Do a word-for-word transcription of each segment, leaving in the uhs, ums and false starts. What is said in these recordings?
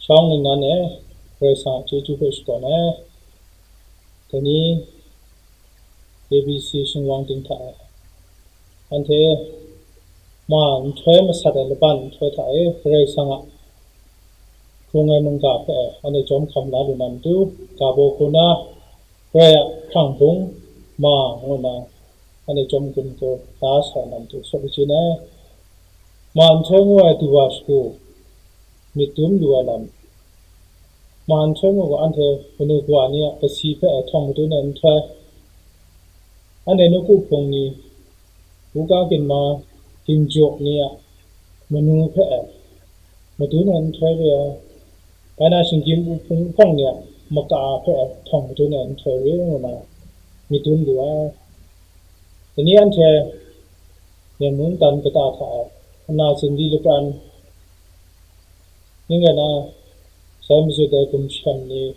Shawng ningnan e, Karai Kasang a chyeju hpe shakawn ai. Dai ni A B C shingwang ting hta e, anhte ma nhtoi masat ai laban nhtoi hta e, Karai Kasang a hkrung ai mungga hpe anhte jawm hkam la lu na matu, ga baw hku na, Karai a hkrang bung ma ngu na, anhte chyawm gun kau da sa na matu, sawt lachin ai. Ma nhtoi ngu ai du wa shagu, myit dum lu ai lam, ma nhtoi ngu ga, anhte kanu kawa ni a kasi hpe htawng madun ai nhtoi, anhte nawku hpung ni, buga ginma, ginjaw ni a manu hpe madun ai nhtoi re ai, bai na shinggyim uhpung uhpawng ni a maka hpe htawng madun ai nhtoi re ngu na myit dum lu ai. Dai ni anhte Myen mungdan kata hta e, ana zingri lapran, ning rai na, sai mazut ai gumshem ni,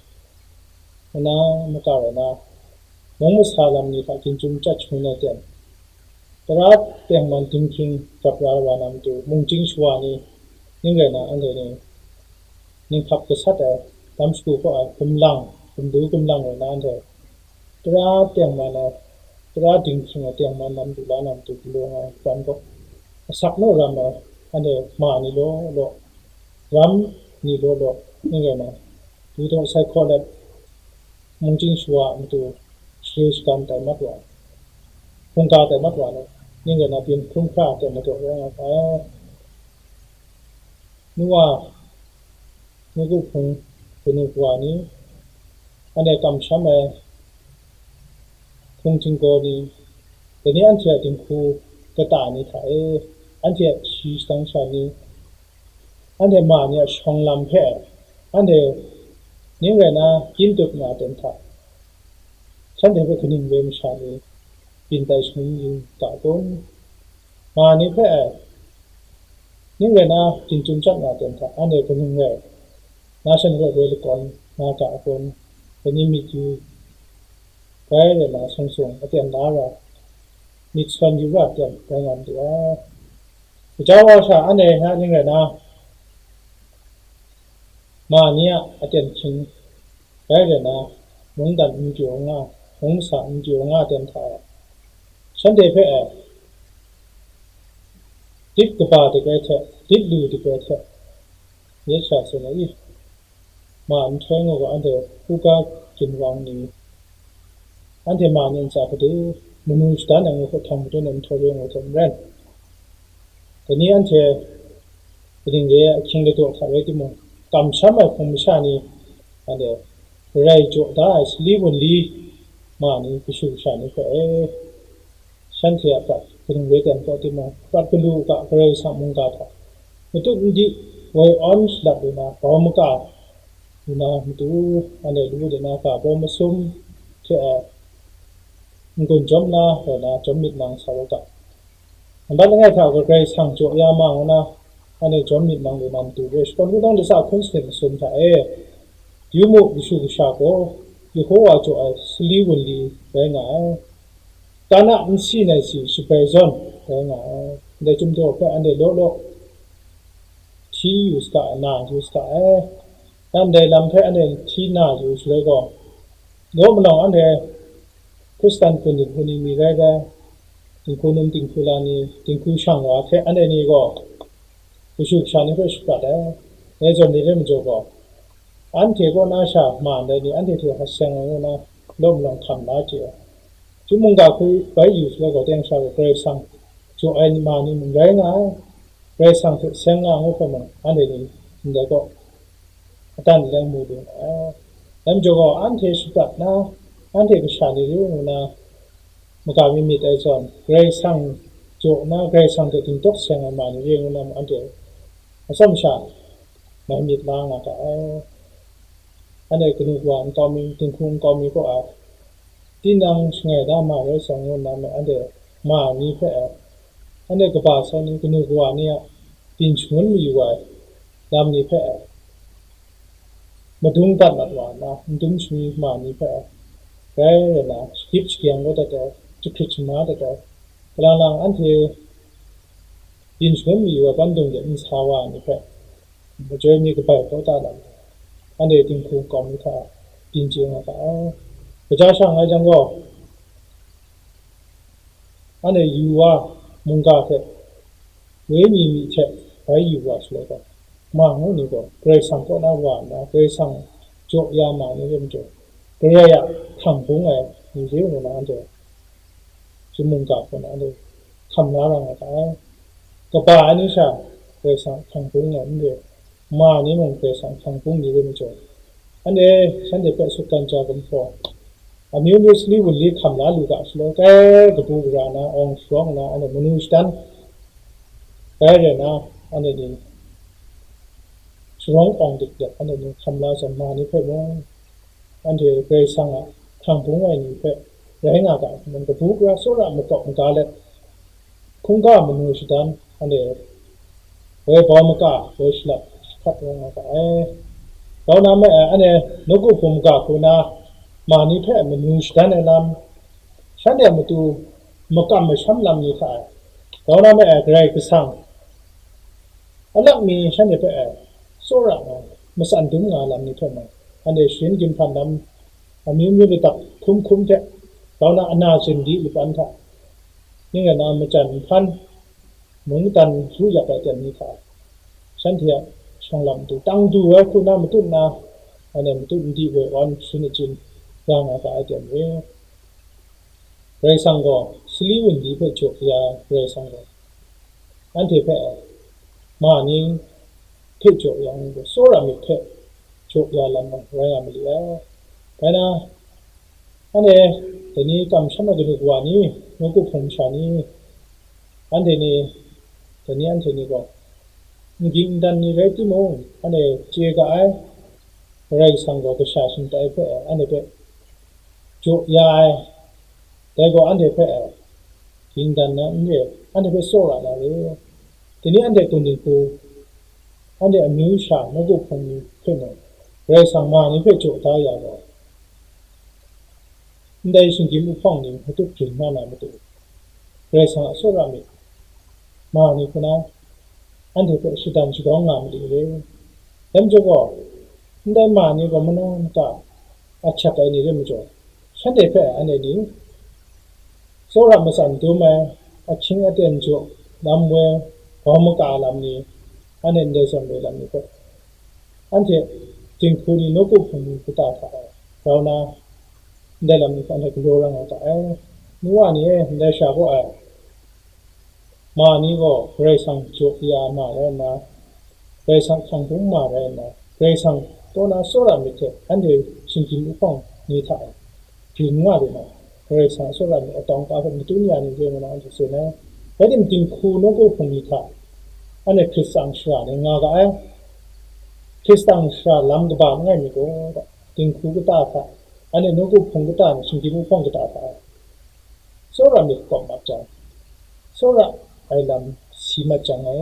ana maka rai na, mung masa lam ni hta ginjum chyat shangun ai ten, tara tengman dinghpring grap ra wa na matu, mungchying shawa ni, ning rai na, anhte ni, ninghkap gasat ai, dam shagu kaw ai, gumlang, gumdu gumlang rai na, anhte tara tengman ai, tara dinghpring ai tengman lam du la na matu, galawng ai hkran gaw, asak naw ram ai, anhte ma ni law law, ram ni law law, ning rai na, du daw sai hkaw let, mungchying shawa a matu, share shagan tai mat wa, hkungga tai mat wa let, ning rai na, byin hkrum hkra tai mat wa, rai nga ai. Nu wa, nawku hpung kanu kawa ni, anhte kamsham ai hpung htinggaw ni, dai ni anhte a dinghku kata ni hta e, anhte a shi shadang sha ni, anhte ma ni a shawng lam hpe, anhte ning rai na, kyin dut nga ten hta, shanhte hpe kaning re masha ni, byin tai shangun yu ga kun? Ma ni hpe ning rai na, ginjum chyat nga ten hta, anhte kaning rai na, shanhte hpe woi lakawn nga ga kun? Dai ni myit yu, bai rai na, sung sung aten da ra, myit sawn yu ra ten rai nga matu ai. Gaja wa sha, anhte na ning rai na, ma ni a aten hkying rai rai na, mungdan n pyaw nga, mung masa n pyaw nga ten hta e, shanhte hpe e, lit kaba dagai hte, lit lu dagai hte, myit sha tsun ai i, ma nhtoi ngu ga, anhte hkruga ginwang ni, anhte ma ni ntsa hkade manu shadan ai ngu hpe htawng madun ai nhtoi re ngu hte maren, dai ni anhte kaning re ai ahkying ladaw hta rai timung, kamsham ai hpung masha ni, anhte garai jaw da ai sali wunli ma ni, kashu kasha ni hpe e, shanhte a prat kaning re ten gaw timung, prat galu u ga, Karai Kasang mungga hta matut madi woi awn shalat lu na, grau maka lu na matu, anhte lu de na, ga baw masum hte ai n-gun jawm la rai na, jawm myit nang sa u ga. Nambat langai hta gaw Karai Kasang jaw ya ma ngu na, anhte jawm myit nang lu na matu re, shakawn kungdawn dasa hkun sanit masum hta e, yu mu, kashu kasha gaw Yehowa jaw ai sali wunli rai nga ai. Kana nsi nai si shabai zawn rai nga ai. Ndai chyum daw hpe anhte law law hti yu saga ai, na yu saga ai. Ndai lam hpe anhte hti na yu shaloi gaw, law malawng anhte Hkristan hpun dinghku ni mi rai rai, dinghku num dinghku la ni, dinghku shang wa hte anhte ni gaw kashu kasha ni hpe shaprat ai. Dai zawn ni rai majaw gaw, anhte kaw na sha ma ndai ni anhte hte hkat seng ai ngu na, law malawng hkam la chye ai. Chyum mungga hku bai yu shaloi gaw, teng sha gaw Karai Kasang jaw ai ma ni mung rai nga ai, Karai Kasang hte seng nga ngu hpe mung, anhte ni ndai kaw adan aleng mu lu nga ai. Dai majaw gaw, anhte shaprat na, anhte kasha ni re ngu na, maga mi myit ai zawn, Karai Kasang jaw na, Karai Kasang hte dingtawk seng ai ma ni re ngu na, anhte atsawm sha mai myit la nga ga ai. Anhte kanu kawa nkau mi, dinghku nkau mi kaw ai, tinang shangai da ma rai sai ngu nna me, anhte ma ni hpe, anhte kaba sai ni, kanu kawa ni a byin shangun mayu ai lam ni hpe, madung dat mat wa nna, n dum shani ma ni hpe, rai rai na, shadip shagyang kau dat ai, jahkrit shama dat ai, kalang lang anhte byin shangun mayu ai pandung de nsa wa ai ni hpe, majoi mi kabai kau ta na, anhte dinghku kau mi hta byin chye nga ga ai. Kaja sha nga ai jang gaw, anhte yu wa mungga hte wenyi myi hte bai yu wa shaloi gaw, ma ngu ni gaw Karai Kasang kaw na wa nna, Karai Kasang jaw ya ma ni re majaw, Karai a hkrang bung ai ni re ngu na anhte, shi mungga hpe na anhte hkam la ra nga ga ai. Kaba ai ni sha Karai Kasang hkrang bung ai n re, ma ni mung Karai Kasang hkrang bung ni re majaw, anhte shanhte hpe sutgan ja gumhpraw, amyu myu sali wunli hkam la lu ga shaloi, kai kabu gara na, awng sharawng na, anhte manu shadan, kai rai na, anhte ni sharawng awng dik dik, anhte ni hkam la zawn, ma ni hpe mung, anhte Karai Kasang a hkrang bung ai ni hpe rai nga ga, nang kabu gara tsawra makawp maga let, hkungga manu shadan, anhte woi bau maka, woi shalap jahkrat rai nga ga ai. Grau na me ai, anhte nawku hpung maga hku na, ma ni hpe manu shadan ai lam, shanhte a matu makam masham lam ni hta e, grau na me ai Karai Kasang a lak mi shanhte hpe e tsawra nga, matsan dum nga lam ni hpe mung, anhte sharin ginhpan lam amyu myu ladak hkum hkum hte, grau na ana zin di laban hta, ning rai na, majan nhpan mungdan ru yak ai aten ni hta, shanhte a shawng lam du, tang du ai hku na matut na, anhte matut n di woi wan sharin achyin ya nga ga ai aten re. Karai Kasang gaw sali wunli hpe jaw ya ai Karai Kasang gaw, anhte hpe ma ni hpe jaw ya ai gaw, tsawra myit hpe jaw ya lam rai nga mali ai. Bai na, anhte dai ni kamsham ai kanu kawa ni, nawku hpung masha ni, anhte ni, dai ni anhte ni gaw, n ging n dan ni rai timung, anhte chye ga ai, Karai Kasang gaw kasha shingtai hpe anhte hpe jaw ya ai, dai gaw anhte hpe ging dan na n re, anhte hpe tsawra na re. Dai ni anhte kun dinghku, anhte amyu sha nawku hpung ni hpe mung, Karai Kasang ma ni hpe jaw da ya gaw, ndai shinggyim uhpawng ni matup hpring nga na matu, Karai Kasang a tsawra myit ma ni hku na, anhte hpe shadan shadawng nga mali re. Dai majaw gaw, ndai ma ni gaw manang mata ahkyak ai ni re majaw, shanhte hpe anhte ni tsawra matsan dum ai, ahkying aten jaw lam woi, bau maka lam ni, anhte ndai zawn woi lam ni hpe, anhte dinghku ni nawku hpung ni kata hta e grau na, ndai lam ni hpe anhte galaw ra nga ga ai. Nu wa ni e, ndai sha gaw ai, ma ni gaw Karai Kasang jaw ya ma rai nna, Karai Kasang hkrang bung ma rai nna, Karai Kasang kaw na tsawra myit hte anhte shinggyim uhpawng ni hta e byin nga lu na, Karai Kasang a tsawra myit atawng ka hpe matun ya ni re ngu na anhte tsun ai. Rai timung, dinghku nawku hpung ni hta anhte Hkrit tsang shara ni nga ga ai. Hkrit tsang shara lam kaba langai mi gaw, dinghku kata hta, anhte nawku hpung kata ni shinggyim uhpawng kata hta e tsawra myit kawp mat jang, tsawra ai lam si mat jang e,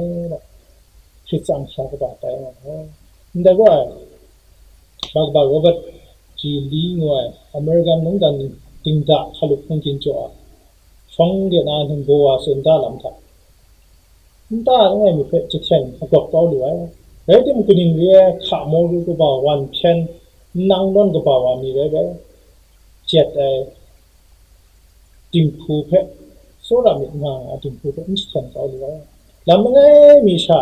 Hkrit tsang shara kaba tai nga ai. Ndai gaw ai, Doctor Robert G. Lee ngu ai American mungdan dingda hkalup hpungdim jaw a, shawng de na ningbaw wa tsun da lam hta, nta langai mi hpe jahten agawp kau lu ai. Rai timung, kaning re ai hka maw ru kaba wan hpyen, nnang nawn kaba wa mi rai bai, jet ai dinghku hpe, tsawra myit nga nga dinghku hpe n jahten kau lu ai. Lam langai mi sha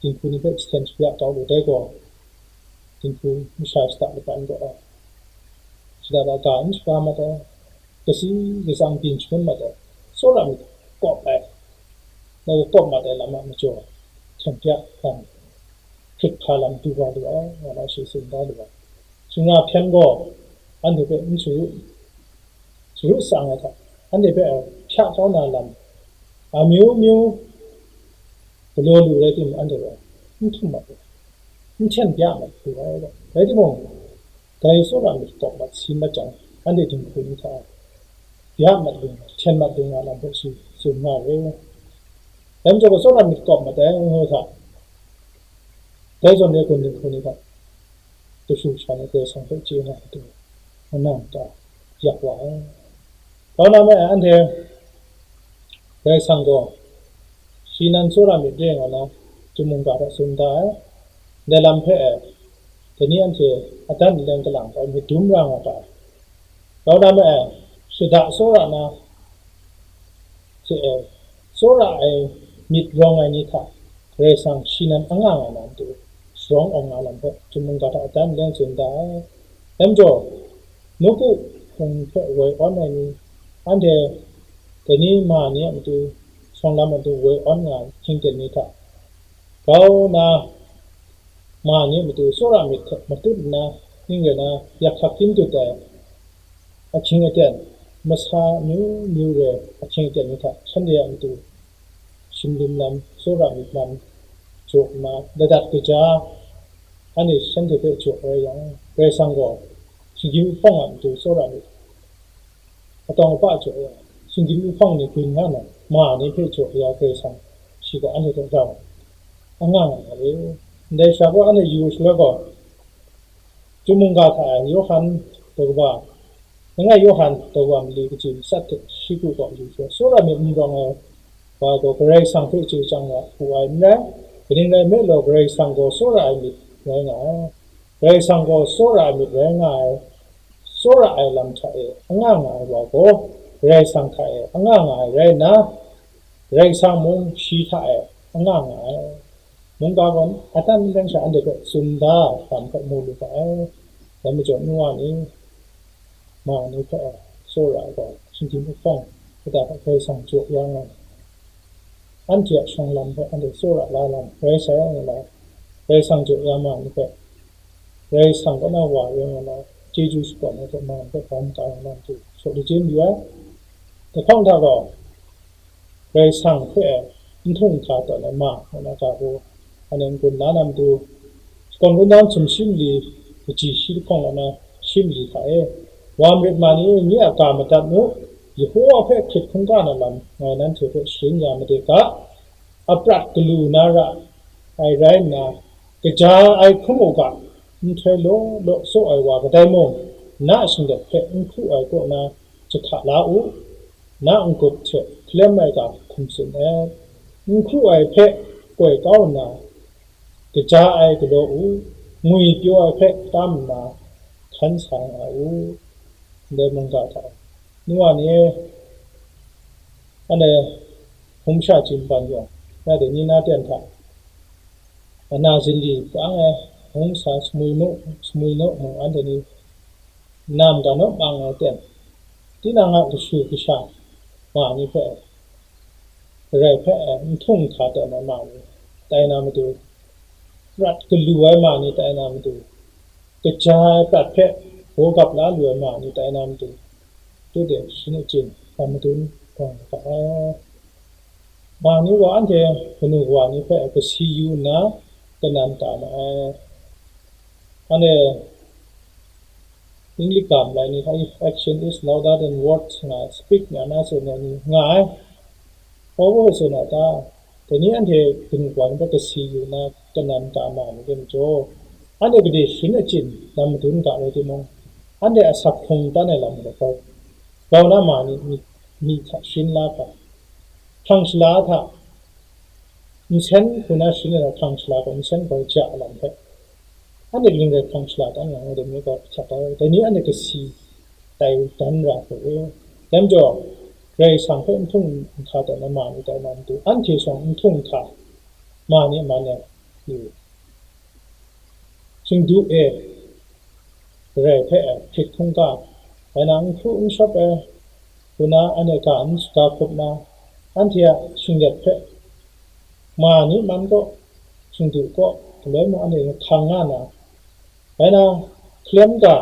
dinghku ni hpe jahten shapraw kau lu, dai gaw dinghku masha shada laban gaw ai, shada da ga n shaga mat ai, kasi katsang byin shangun mat ai, tsawra myit kawp ai, dai gaw kawp mat ai lam a majaw, hten bya hkang, hkrit hpa lam du wa lu ai, nga na shi tsun da lu ai. Shingran hpyen gaw anhte hpe n sharu, sharu tsang ai hta, anhte hpe hpya kau na lam amyu myu galaw lu rai timung, anhte gaw n htum mat lu, n hten bya mat lu ai. Rai timung, dai tsawra myit kawp mat si mat jang, anhte dinghku ni hta bya mat lu nga, hten mat lu nga lam hpe shi tsun nga ai. Dai majaw gaw tsawra myit kawp mat ai ngu hta, dai zawn e kun dinghku ni hta, kashu sha ni Karai Kasang hpe chye na matu, manang ta yak wa ai. Grau na me ai, anhte Karai Kasang gaw shi nan tsawra myit re nga na, chyum mungga hta tsun da ai. Ndai lam hpe e, Dai ni anhte adan aleng kalang hpe myit dum ra nga ga ai. Grau na ma ai, shada tsawra na hte e, tsawra ai myit rawng ai ni hta Karai Kasang shi nan anga nga na matu, sharawng awng nga lam hpe, chyum mungga hta adan aleng tsun da ai. Dai majaw, nawku hpung hpe woi awn ai ni, anhte dai ni ma ni a matu, shawng lam a matu woi awn nga ai hkying ten ni hta, grau na ma ni a matu tsawra myit hte matut nna, ning rai na, yak hkak kyin dut ai ahkying aten, masa amyu myu re ahkying aten ni hta shanhte a matu shimlum lam, tsawra myit lam jaw nna, ladat kaja anhte shanhte hpe jaw rai yang, Karai Kasang gaw shinggyim hpawng a matu tsawra myit atawng apa jaw ya, shinggyim hpawng ni gun nga na ma ni hpe jaw ya Karai Kasang shi gaw anhte hte rau anga nga ai. Ndai sha gaw anhte yu shaloi gaw, Chyum mungga hta e Yawhan daw kaba, langai Yawhan daw kaba mali kaji matsat hte shi kru gaw yu shaloi, tsawra myit n rawng ai wa gaw Karai Kasang hpe chye chyang wa hku ai n rai, kaning rai nme law, Karai Kasang gaw tsawra ai myit rai nga ai. Karai Kasang gaw tsawra ai myit rai nga ai, tsawra ai lam hta e anga nga ai wa gaw, Karai Kasang hta e anga nga ai rai nna, Karai Kasang mung shi hta e anga nga ai. Mungga gaw adan aleng sha anhte hpe tsun da lam hpe mu lu ga ai. Dai majaw, nu wa ni, ma ni hpe tsawra ai gaw, shinggyim hpawng kata hpe Karai Kasang jaw ya nga ai. Anhte a shawng lam hpe anhte tsawra la lam rai sai nga na, Karai Kasang jaw ya ma ni hpe, Karai Kasang kaw na wa rai nga na, chyeju shakawn ai hte ma ni hpe bam ka nga na matu, shaw lajin yu ai. Dai hpawng hta gaw, Karai Kasang hpe nhtung hta tawn ai ma, ngu na ga hku, anhte n-gun la na matu, shakawn kungdawn sumshi mali, kaji shi lahkawng kaw na shi mali hta e, wa marit ma ni e, nye a ga madat mu, Yehova hpe hkrit hkungga na lam ngai nanhte hpe sharin ya made ga, aprat galu na ra ai rai nna, kaja ai hkrum u ga, nhtoi law law tsaw ai wa kadai mung, na shinglet hpe n hkru ai kaw na jahka la u, na n-gup hte hkalem ai ga hkum tsun et, n hkru ai hpe koi kau nna, kaja ai galaw u, ngwipyaw ai hpe tam nna, hkan sa nga u. Ndai mungga hta, nu wa ni e, anhte hpung sha chyin ban yawng, ya de ni na ten hta, ana zinli pang ai, hpung sa sumwi nu, sumwi nu mung anhte ni nam ga naw mang ai ten, tinang a kashu kasha ma ni hpe, Karai hpe nhtung hta tawn ai ma ni tai na matu, prat galu ai ma ni tai na matu, kaja ai prat hpe baw gap la lu ai ma ni tai na matu, tu de sharin achyin, lam madun, gawng ga ai. Ma ni gaw anhte kanu kawa ni hpe kasi yu nna kanan ka ma ai. Anhte English ga malai ni hta, "If action is louder than words," nga, "Speak," nga na tsun ai ni nga ai. Hpa hpe tsun a ta? Dai ni anhte kanu kawa ni hpe kasi yu nna kanan ka ma ai ni majaw, anhte gade sharin achyin lam madun ga rai timung, anhte asak hkrung tan ai lam gaw grau na ma ni, myi, myi hta sharin la hkra, hkrang shala hta, nsen hku na sharin ai hkrang shala gaw nsen gaw ja ai lam hpe, anhte ling rai hkrang shala tan nga ai, dai ni gaw ahkyak ai, dai ni anhte kasi tai dan ra hkra e. Dai majaw, Karai Kasang hpe nhtung hta tawn ai ma ni tai na matu, anhte shawng nhtung hta ma ni man ai, yu, Chengdu e, Karai hpe hkrit hkungga, bai na n hkru n shawp ai, hku na anhte ga n saga hkrup na, anhte a shinglet hpe ma ni man gaw, Chengdu gaw galoi mung anhte ni hkang nga na, bai na hkalem ga,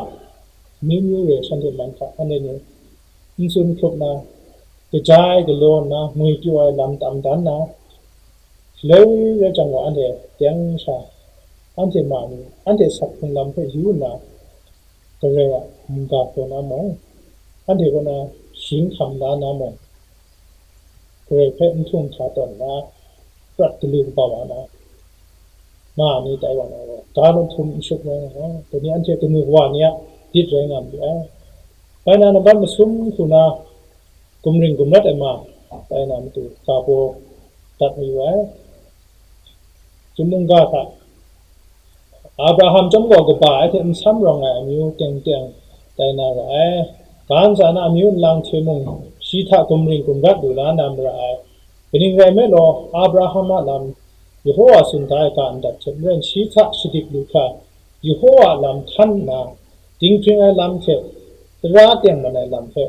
amyu myu re shanhte man hta anhte ni n tsun hkrup na, kaja ai galaw nna, ngwipyaw ai lam tam dan na, shaloi rai jang gaw anhte teng sha, anhte ma ni, anhte sak hkrung lam hpe yu nna, Karai a mungga hkaw na mung, anhte kaw na sharin hkam la na mung, Karai hpe nhtung hta tawn na, prat galu kaba wa na, ma ni tai wa na gaw, ga lahtum n shut rai nga ai. Dai ni anhte kanu kawa ni a dit rai nga malu ai. Bai na, nambat masum hku na gumring gumrat ai ma tai na matu, ga baw dat mayu ai. Chyum mungga hta Abraham chyawm gaw kaba ai hte nsam rawng ai amyu teng teng tai na ra ai. Ga ntsa na amyu nlang hte mung shi hta gumring gumrat lu la na mara ai. Kaning rai nme law, Abraham a lam Yehowa tsun da ai ga ndat hte maren shi hta shadik lu hkra, Yehowa a lam hkan nna, dinghpring ai lam hte tara tengman ai lam hpe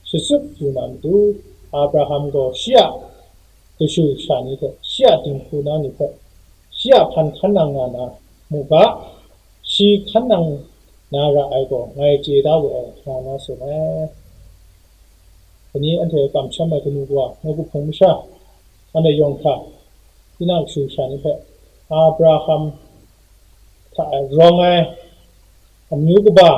shatsup yu na matu, Abraham gaw shi a kashu kasha ni hte, shi a dinghku na ni hpe, shi a hpan hkan nang nga na mu ga, shi hkan nang na ra ai gaw ngai chye da we ai, nga na tsun ai. Dai ni anhte kamsham ai kanu kawa, nawku hpung masha, anhte yawng hkra, tinang kashu kasha ni hpe, Abraham hta e rawng ai amyu kaba,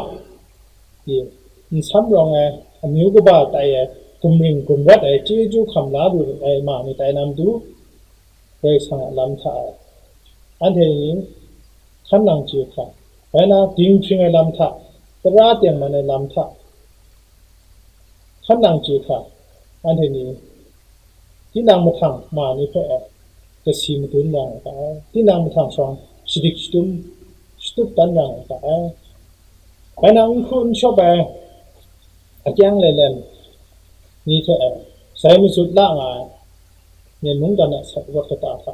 nsam rawng ai amyu kaba tai ai, gumring gumrat ai, chyeju hkam la lu ai ma ni tai na matu, Karai Kasang a lam hta e anhte ni hkan nang chye hkra, bai na dinghpring ai lam hta, tara tengman ai lam hta, hkan nang chye hkra, anhte ni tinang mahtang ma ni hpe e kasi madun ra nga ga ai, tinang mahtang shawng shadik shatum shatup dan ra nga ga ai. Bai na n hkru n shawp ai akyang lelen ni hte e sai mazut la nga ai, Myen mungdan a sat rawt kata hta,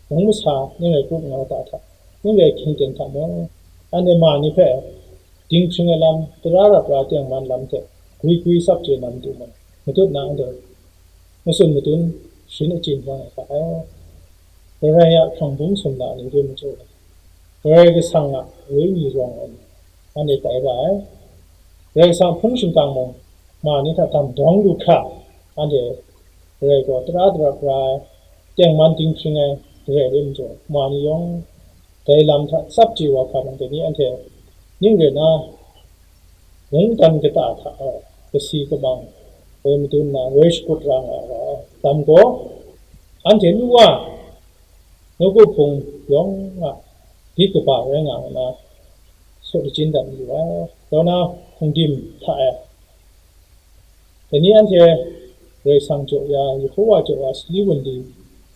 mung masa ning rai kup nga kata hta, ning rai hkying ten hta mung, anhte ma ni hpe dinghpring ai lam, tara rap ra tengman lam hte gwi gwi tsap chye na matu mung, matut na anhte matsun matun sharin achyin rawng ai hta e, Karai a hkrang bung sumla ni re majaw, Karai Kasang a wenyi rawng ai ni, anhte tai ra ai. Karai Kasang hpung shingkang mung, ma ni hta dam dawng lu hkra, anhte Karai gaw tara darap ra ai, tengman dinghpring ai Karai re majaw, ma ni yawng dai lam hta tsap chye wa hkra nang dai ni anhte ning rai na, mungdan kata hta e kasi kamang woi madun na, woi shakut ra nga ai lam gaw, anhte nu wa, nawku hpung yawng a byi kaba rai nga nna, saw lachyim dat mayu ai. Grau na hpungdim hta e, dai ni anhte Karai Kasang jaw ya, Yehowa jaw ya, sali wunli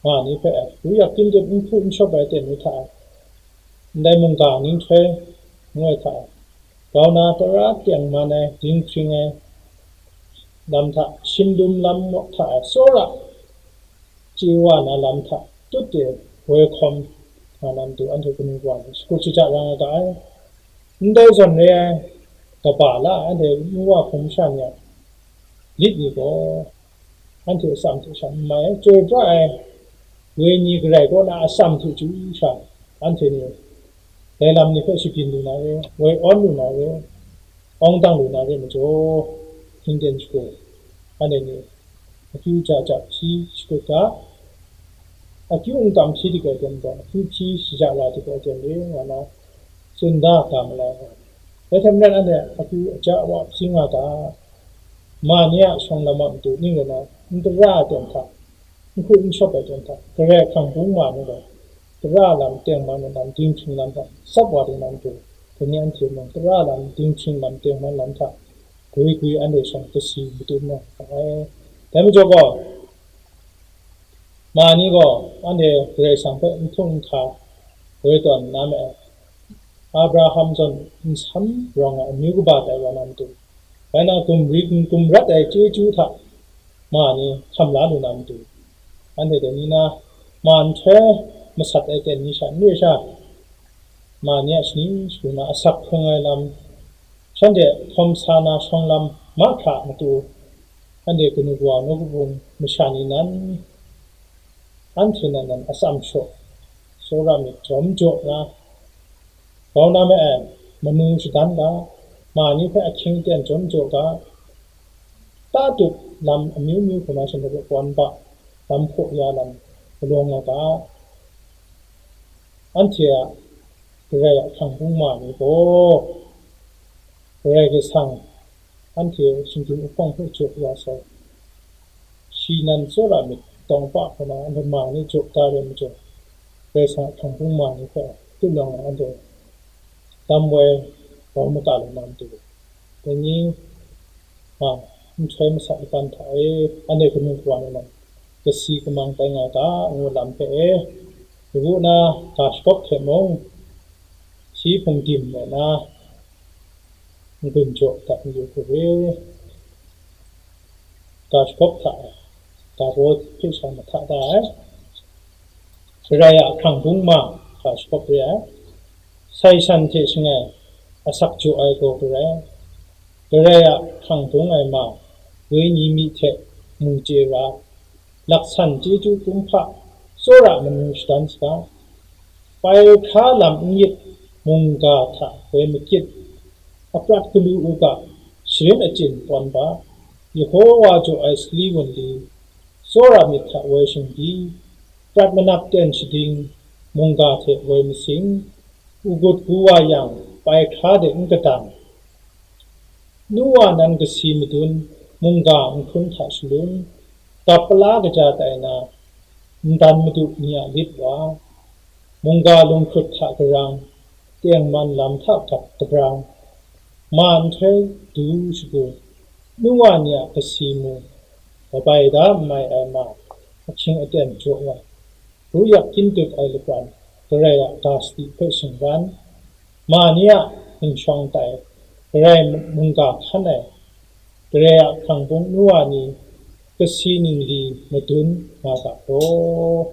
ma ni hpe, ru yak kyin dut n hkru n shawp ai aten ni hta e, ndai mungga nhtoi ngu ai hta e, grau na tara tengman ai, dinghpring ai lam hta, shim lum lam hta e, tsawra chye wa na lam hta, tut de woi hkawm nga na matu, anhte kanu kawa ni shakut shaja ra nga ga ai. Ndai zawn re ai kaba la ai, anhte nu wa hpung masha ni a lit ni gaw, anhte atsam hte sha n mai ai, chyoi pra ai wenyi Karai kaw na atsam hte chyu sha, anhte ni dai lam ni hpe shabyin lu na re, woi awn lu na re, awng dang lu na re majaw, hpring ten shagu, anhte ni akyu ja ja hpyi shakut ga, akyu n kam hpyi dik ai aten gaw, akyu hpyi shaja ra dik ai aten re nga na tsun da ga malai nga. Dai hte maren anhte akyu aja wa hpyi nga ga, ma ni a shawng lam a matu ning rai na, n tara ai aten hta, n hkru n shawp ai aten hta, Karai hkrang bung ma ni gaw, tara lam, tengman ai lam, dinghpring lam hta tsap wa ding na matu, dai ni anhte mung tara lam, dinghpring lam, tengman lam hta gwi gwi anhte shawng kasi matut na nga ai. Dai majaw gaw, ma ni gaw anhte Karai Kasang hpe n htung n hka woi tawn nna me ai. Abraham zawn nsam rawng ai amyu kaba tai wa na matu, bai na gumri gumrat ai chyeju hta ma ni hkam la lu na matu, anhte dai ni na ma nhtoi masat ai ten ni sha n re sha, ma ni a shani shagu na asak hkrung ai lam, shanhte hkawm sa na shawng lam mahkra a matu, anhte kanu kawa nawku hpung masha ni nan, anhte nan nan atsam shaw, tsawra myit jawm jaw na, grau na me ai manu shadan ga, ma ni hpe ahkying aten jawm jaw ga, ta tup lam amyu myu hkuna shanhte hpe kawn ba lam hpaw ya lam malawng nga ga, anhte a Karai a hkrang bung ma ni gaw, Karai Kasang anhte shinggyim uhpawng hpe jaw ya sai, shi nan tsawra myit tawng pa hkuna anhte ma ni jaw da re majaw, Karai Kasang a hkrang bung ma ni hpe tulawng ai anhte dam woi grau maka lu na matu, dai ni ma nhtoi masat laban hta e, anhte kanu kawa ni nan kasi kamang tai nga ga, ngu lam hpe e, lawu na ga shakawp hte mung, Hpung dim ai na, n-gun jaw dat mayu hkru re. Ga shagawp hta e, ga baw hpe sha mahta da ai. Karai a hkrang bung ma ga shagawp re ai. Sai shan hte shangai asak jaw ai gaw garai, Karai a hkrang bung ai ma, wenyi mi hte mu chye ra, laksan chyeju kumhpa tsawra manu shadan saga, pai hkra lam n yit mungga hta woi makyit, aprat galu u ga, sharin achyin tawn ba, Yehowa jaw ai sali wunli, tsawra myit hta woi shingdi, prat manap ten shading, mungga hte woi masing, u gut gu wa yang, pai hkra de n kadang, nu wa nan kasi madun, mungga nhkun hta shalun, gap pala kaja tai na, ndan madu ni a lit wa, mungga lunghkrut hta garang, tengman lam hta gap kabrang, ma nhtoi du shagu, nu wa ni a kasi mu, kabai da n mai ai ma, ahkying aten jaw wa, ru yak kyin dut ai lapran, Karai a ga sadi hpe shingran, ma ni a ginshawng tai, Karai mungga hkan ai, Karai a hkrang bung nu wa ni, kasi ningli madun nga ga law.